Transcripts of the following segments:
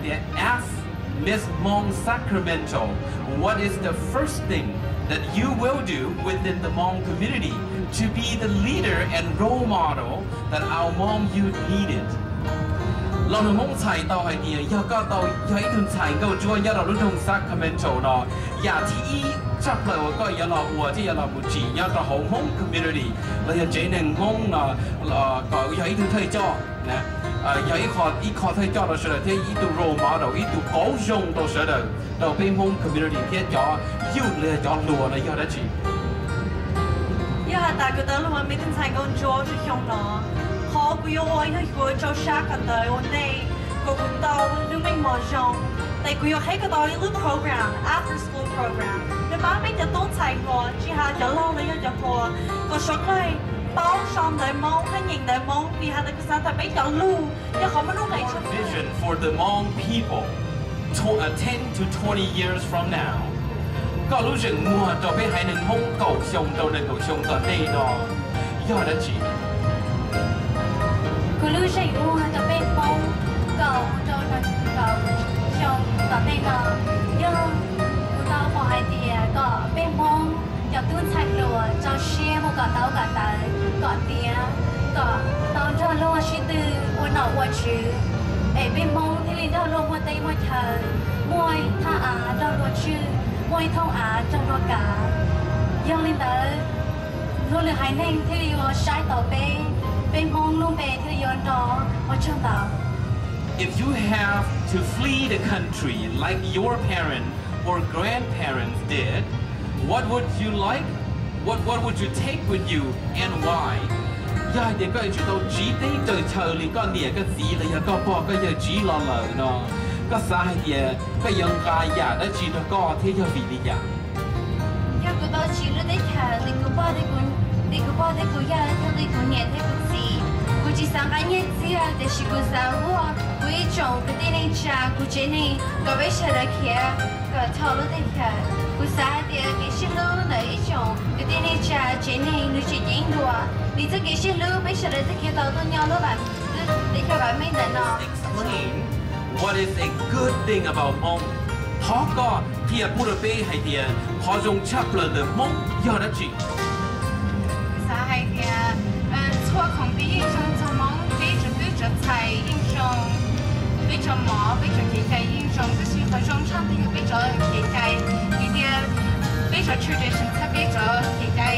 They asked Miss Hmong Sacramento, what is the first thing that you will do within the Hmong community to be the leader and role model that our Hmong youth needed? Lo lus Hmoob txhais tau hais tias yog koj tau yog ib tug ntxhais nkauj ntsuab nyob rau lub nroog Sacramento no, yam thib ib tshaj plaws uas koj yuav los ua thiab yuav los mus tsim nyob rau hauv Hmoob community los yog tsev neeg Hmoob no, kom yog ib tug thawj coj, yog ib qho thawj coj rau sawv daws thiab ib tug role model, ib tug qauv zoo rau sawv daws, rau peb Hmoob community thiab cov youth los yog cov hluas no yog dab tsi? Yog has tas kuv tau los ua ib tug ntxhais nkauj ntsuab rau xyoo no, qhov kuv yuav ua yog kuv yuav rau siab kawm ntawv ua ntej kom kuv tau lub meej mom zoo. Ces kuv yuav qheb kom tau ib lub program, after school program, nws pab peb cov tub ntxhais hluas tsis hais cov laug los yog cov hluas kom suav dlawg paub sau ntawv Hmoob thiab nyeem ntawv Hmoob, vim has tas kuv xav tas peb cov lug yog qhov muaj nuj nqis tshaj. Vision for the Hmong people, tw- uh, ten to twenty years from now. Koj lub zeem muag rau peb haiv neeg Hmoob kaum xyoo rau nees nkaum xyoo tom ntej no yog dab tsi? Kuv lub zeem muag rau peb Hmoob kaum rau nees nkaum xyoo tom ntej no yog kuv tau pom hais tias kom peb Hmoob cov tub ntxhais hluas rau siab mus kawm ntaub kawm ntawv kom tiav, kom tau nrog luag sib tw ua nom ua tswv, es peb Hmoob thiaj li nrog luag muaj teb muaj chaw, muaj thaj av nrog luag tswj, muaj ib thooj av nrog luag kav. Yog li ntawd, luag lwm haiv neeg thiaj li yuav saib taus peb, peb Hmoob lub npe thiaj li yuav nrov. Ua tsaug ntau. If you have to flee the country like your parents or grandparents did, what would you like? What, what would you take with you and why? Yog hais tias koj yuav tsum tau tsiv teb raws chaw li koj niam koj txiv los yog koj pog koj yawg tsiv los lawm no, koj xav hais tias koj yuav nqa yam dab tsi nrog koj thiab yog vim li cas? Yog kuv tau tsiv lub teb chaws li kuv pog thiab kuv, li kuv pog thiab kuv yawg thiab li kuv niam thiab kuv txiv, kuv tsis xav nqa nyiaj txiag, tiam sis kuv xav muaj kuv ib tsoom kwv tij neej tsa, kuv tsev neeg, kom peb sawv daws khiav kom tau lub teb chaws. Kuv xav hais tias kev sib hlub ntawm ib tsoom kwv tij neej tsa tsev neeg nws tseem ceeb dua, vim txoj kev sib hlub peb sawv daws thiaj khiav tau tuaj nyob lub teb chaws vam meej ntawm no. Explain what is a good thing about Hmong. Thov koj qhia pub rau peb hais tias qhov zoo tshaj plaws ntawm Hmoob yog dab tsi? Xav hais tias txhua khoom peb yeej zoo txog Hmoob, peb cov tub cov ntxhais yeej zoo, peb cov mov, peb cov kev cai yeej zoo, tab sis qhov zoo tshaj ntawd yog peb cov kev cai, vim tias peb cov tradition thiab peb cov kev cai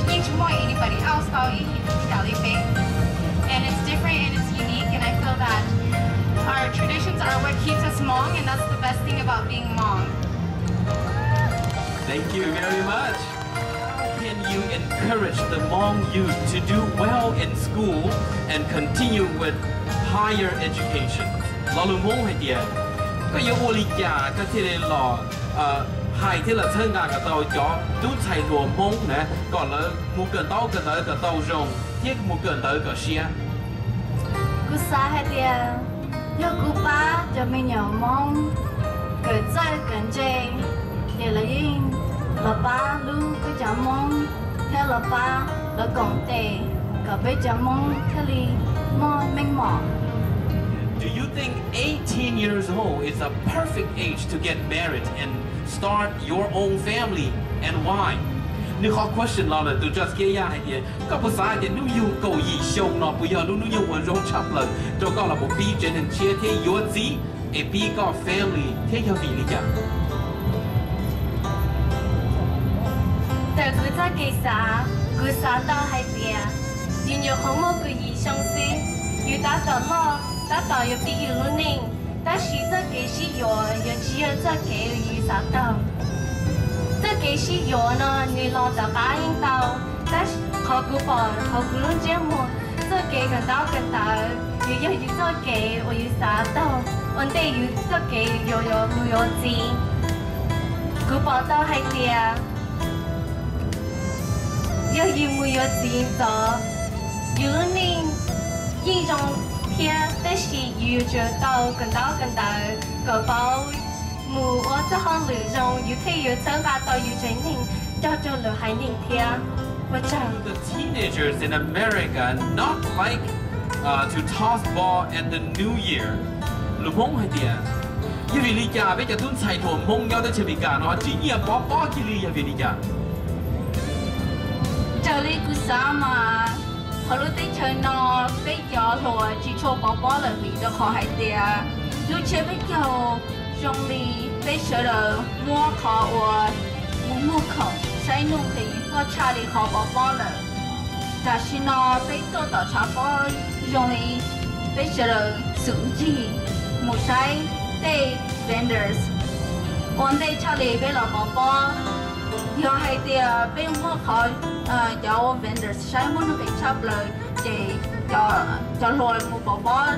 yeej tsis muaj anybody else tau ib yam li peb. And it's different and it's unique, and I feel that our traditions are what keeps us Hmong, and that's the best thing about being Hmong. Thank you very much. How can you encourage the Hmong youth to do well in school and continue with higher education? Lo lus Hmoob hais tias, koj yuav ua li cas koj thiaj li los hais thiab los txhawb nqa kom tau cov tub ntxhais hluas Hmoob na kom lawv mus kawm ntaub kawm ntawv kom tau zoo thiab mus kawm ntawv kom siab? Kuv xav hais tias yog kuv pab cov me nyuam Hmoob kawm txawj kawm ntse, ces lawv yeej los pab hlub peb cov Hmoob thiab los pab lawv koom tes kom peb cov Hmoob thiaj li muaj meej mom. Do you think eighteen years old is a perfect age to get married and start your own family, and why? Nws qhov question los ntawm tus Judge Kiab Yaj hais tias, koj puas xav hais tias hnub yug kaum yim xyoo no puas yog lub hnub nyoog uas zoo tshaj plaws rau koj los mus pib tsev neeg tshiab thiab yuav txiv es pib koj family thiab yog vim li cas? Raws kuv txoj kev xav, kuv xav tau hais tias yus nyuam qhuav muaj kaum yim xyoo xwb, yus tab tom loj, tab tom yuav pib yus lub neej, tab sis txoj kev sib yuav yuav tsis yog txoj kev uas yus xav tau. Txoj kev sib yuav no nws los tom qab yeej tau, tab sis qhov kuv pom hauv kuv lub ntsiab muag, txoj kev kawm ntaub kawm ntawv nws yog yus txoj kev uas yus xav taug ua ntej yus txoj kev yuav yuav mus yuav txiv. Kuv pom tau hais tias yog yus mus yuav txiv txog, yus lub neej yeej zoo thiab, tab sis yus yuav tsum tau kawm ntaub kawm ntawv kom paub mus ua txoj hauj lwm zoo, yus thiaj yuav txhawb nqa tau yus tsev neeg coj rau lwm haiv neeg thiab. Ua tsaug. The teenagers in America not like uh, to toss ball at the New Year. lus Hmoob hais tias, yog vim li cas peb cov tub ntxhais hluas Hmoob nyob teb chaws Amelikas no tsis nyiam pov pob kiag li, yog vim li cas? Raws li kuv xav mas, hauv lub teb chaws no peb cov hluas tsis tshua pov pob lawm vim rau qhov hais tias lub tsiab peb caug zoo li peb sawv daws muab qhov uas mus muag khoom saib nuj nqis loj tshaj li qhov pov pob lawm. Tam sim no peb tuaj tom tshav pob zoo li peb sawv daws xum ncig mus saib tej vendors ua ntej tshaj li peb los pov pob. Yog hais tias peb muab qhov cov vendors saib muaj nuj nqis tshaj plaws ces cov hluas mus pov pob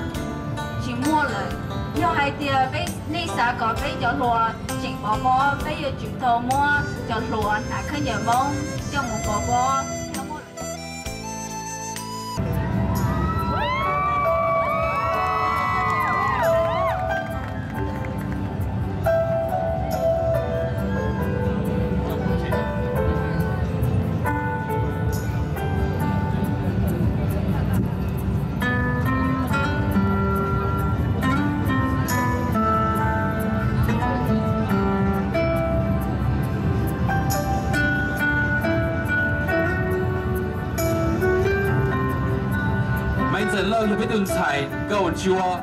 tsis muaj lawm. Yog hais tias peb, nej xav kom peb cov hluas tseem pov pob, peb yuav tsum tau muab cov hluas hnav khaub ncaws Hmoob coj mus pov pob. Maiv Ntxawm Lauj yog peb tus ntxhais nkauj ntsuab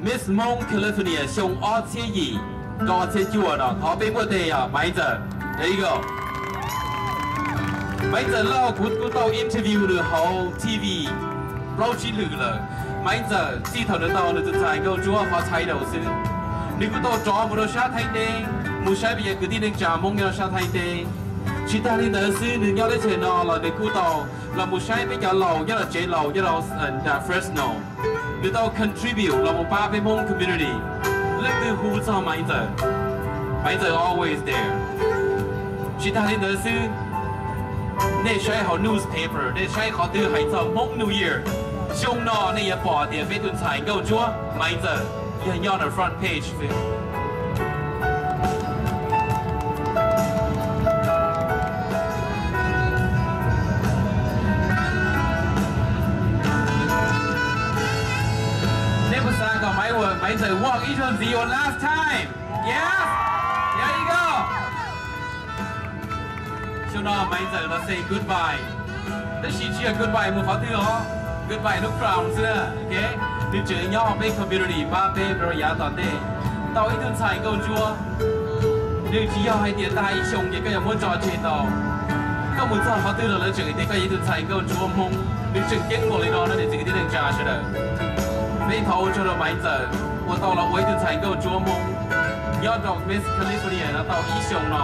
Miss Hmoob California xyoo ob txhiab yim rau ob txhiab cuaj no, thov peb npuaj teg os Maiv Ntxawm. There you go. Maiv Ntxawm Lauj, kuv kuj tau interview nws hauv T V plaub tsib lwm lawm. Maiv Ntxawm txij thaum nws tau nws tus ntxhais nkauj ntsuab qhov txhais daus xwb, nws kuj tau rov mus rau sab Thaib teb mus saib peb cov kwv tij neej tsa Hmoob nyob rau sab Thaib teb. Tsis tag li ntawd xwb, nws nyob teb chaws no los nws kuj tau los mus saib peb cov laus nyob rau tsev laus nyob rau Fresno. Nws tau contribute los mus pab peb Hmoob community. Leej twg hu txog Maiv Ntxawm, Maiv Ntxawm always there. Tsis tag li ntawd xwb, nej saib hauv newspaper, nej saib qhov twg hais txog Hmoob New Year, xyoo no nej yuav pom tias peb tus ntxhais nkauj ntsuab Maiv Ntxawm yog nyob rau front page xwb. Nej puas xav kom Maiv, Maiv Ntxawm walk ib zaug ntxiv one last time? Yes. There you go. Xyoo no Maiv Ntxawm los say goodbye. Tab sis tsis yog goodbye mus qhov twg os, goodbye lub crown xwb. Nws tseem nyob peb community pab peb rau yav tom ntej. Tau ib tug ntxhais nkauj ntsuab, nws tsis yog hais tias tag ib xyoo ces koj yuav muab tso tseg tau. Koj mus txog qhov twg los lawv tseem tias koj yog ib tug ntxhais nkauj ntsuab Hmoob. Nws tseem ceeb npaum li no no niam txiv kwv tij neej tsa sawv daws. Peb thov ua tsaug rau Maiv Ntxawm uas tau los ua ib tug ntxhais nkauj ntsuab Hmoob nyob rau Miss California no tau ib xyoos no,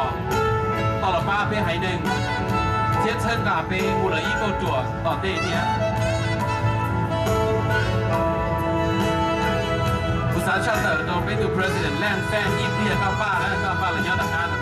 tau los pab peb haiv neeg thiab txhawb nqa peb ua lawv ib kauj ruam tom ntej thiab. Kuv xav tshaj tawm rau peb tus president Leej Xeeb ib pliag, koj pab na, koj pab los nyob rov qab.